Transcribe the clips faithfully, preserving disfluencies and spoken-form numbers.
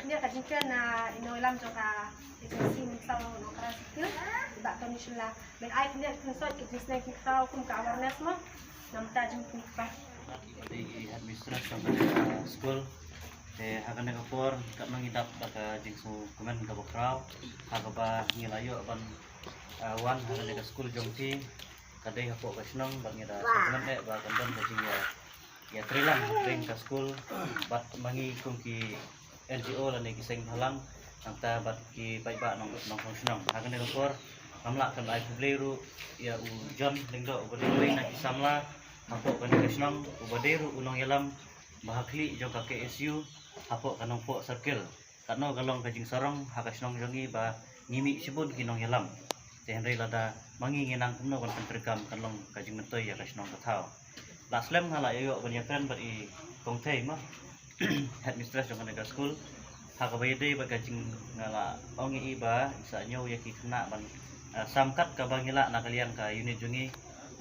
Ïa ka jingkren na i nongïalam jong ka agency Umsaw Nongkara Circle, i Bah Tony Shylla. Ban ai khyndiat khynsoit ka jingsneng khyndiat kum ka awareness mo. Namar ka jingpynpaw. I headmistress jong ka school. Te ha kane ka por katno ngi dap da ka jingsngewkmen kaba khraw ha kaba ngi la ïoh ban, ah, wan ha kane ka school jong phi. Ka dei hapoh ka shnong bad ngi da sngewkmen eh ba kan don ka jingïa, ïatreilang hapdeng ka school bad ma ngi kum ki N G O lane ki seng bhalang, nangta bad ki paidbah nong, nongshong shnong. Ha kane ka por ngam lah ban ai khublei ruh ïa u John Lyngdoh uba dei uwei na ki samla hapoh kane ka shnong, uba dei ruh u nongïalam ba ha khlieh jong ka K S U hapoh ka Nongpoh Circle. Katno ka long ka jingsarong ha ka shnong jong ngi ba ngi mih shibun ki nongïalam. Te hynrei lada ma ngi ngi nang kumno ban pyntreikam, kan long ka jingmyntoi ïa ka shnong ka thaw. La slem nga la ïoh ban ïakren bad i Kong Thei mo, headmistress jong kane ka school. Ha kaba ïadei bad ka jing, nga la ong ïa i ba i sa ñiew ïa ki khynnah ban, ah, sam kat kaba ngi lah na ka liang ka unit jong ngi,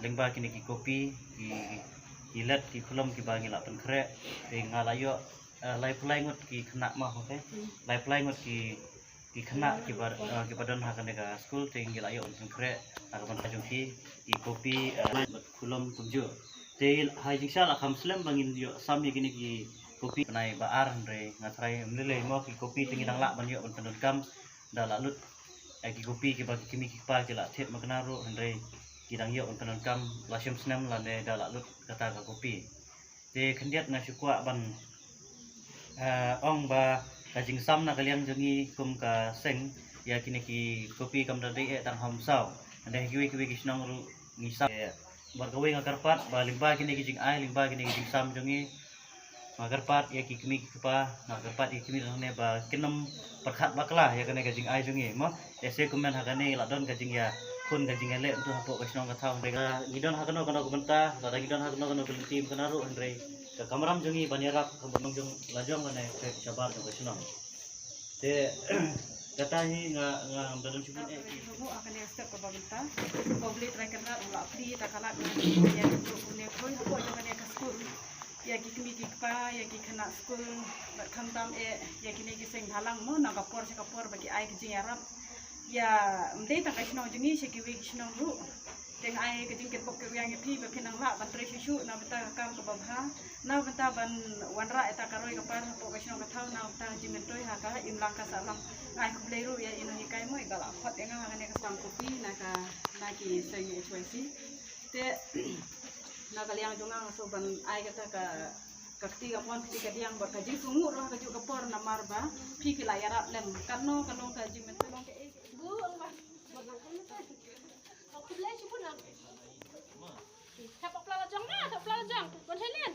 lyngba kine ki kopi, ki, ki lad, ki khulom kiba ngi lah pynkhreh. Te nga la ïoh, ah, laiphew lai ngut ki khynnah mo, okay? Laiphew lai ngut ki, ki khynnah kiba, ah, kiba don ha kane ka school, te ngi la ïoh ban pynkhreh na ka bynta jong ki, ki kopi, ah, khulom kumjuh. Te ha jingshisha la kham slem ba ngin ïoh sam ïa kine ki kopi, bnai ba ar, hynrei nga tharai ym lei lei mo, ki kopi te ngi dang lah ban ïoh ban pyndonkam da la lut. Eh, ki kopi kiba ki kmie ki kpa ki la thied makna ruh, hynrei ki dang ïoh ban pyndonkam la shim snem lane da la lut kata ka kopi. Te khyndiat nga shu kwah ban, eh, ong ba ka jingsam na ka liang jong ngi kum ka seng ïa kine ki kopi kam da dei eh tang ha Umsaw. Hynrei ha kiwei kiwei ki shnong ruh ngi sam. Eh, bad kawei nga kyrpad ba lyngba kine ki jingai, lyngba kine ki jingsam jong ngi, nga kyrpad ïa ki kmie ki kpa, nga kyrpad ïa ki kmie hangne ba kin ym pyrkhat bakla ïa kane ka jingai jong ngi mo. Te se kumne ha kane la don ka jingïakhun ka jingïaleh tu hapoh ka shnong ka thaw. Hynrei ngi don ha kano kano ka bynta, lada ngi don ha kano kano ka lynti ym kena ruh, hynrei ka kamram jong ngi ban ïarap ka bynta jong la jong kane ka shabar jong ka shnong. Te kata hi nga, nga ym da don shibun eh. Ki ha kane ka step kaba mynta. Khublei Trai Kynrad, u la plie ta ka lad na ïa ka jong kane ka skul. Ïa ki kmie ki kpa, ïa ki khynnah skul, bad khamtam eh ïa kine ki seng bhalang mo, na ka por sha ka por ba ki ai ka jingïarap. Ïa, ym dei tang ka shnong jong ngi, sha kiwei ki shnong ruh. Te nga ai ka jingkyrpad kyrwiang ïa phi ba phin nang lah ban trei shuh shuh na bynta ka kam kaba bha, na bynta ban wanrah ïa ta ka roi ka par hapoh ka shnong ka thaw, na bynta ka jingmyntoi ha ka imlang ka sahlang. Nga ai khublei ruh ïa i nonghikai mo, i ba la khot ïa nga ha kane ka sdang kopi na ka, na ki seng H Y C. Te na ka liang jong nga nga shu ban ai kata ka, ka kti kamon kti kadiang bad ka jingsngewnguh ruh ha kajuh ka por namar ba phi ki la ïarap lem. Katno ka long ka jingmyntoi long ka ei ka ei. Bu, ong ba. Khublei shibun na. Thep pla la jong na, thep pla la jong. Bon Helen.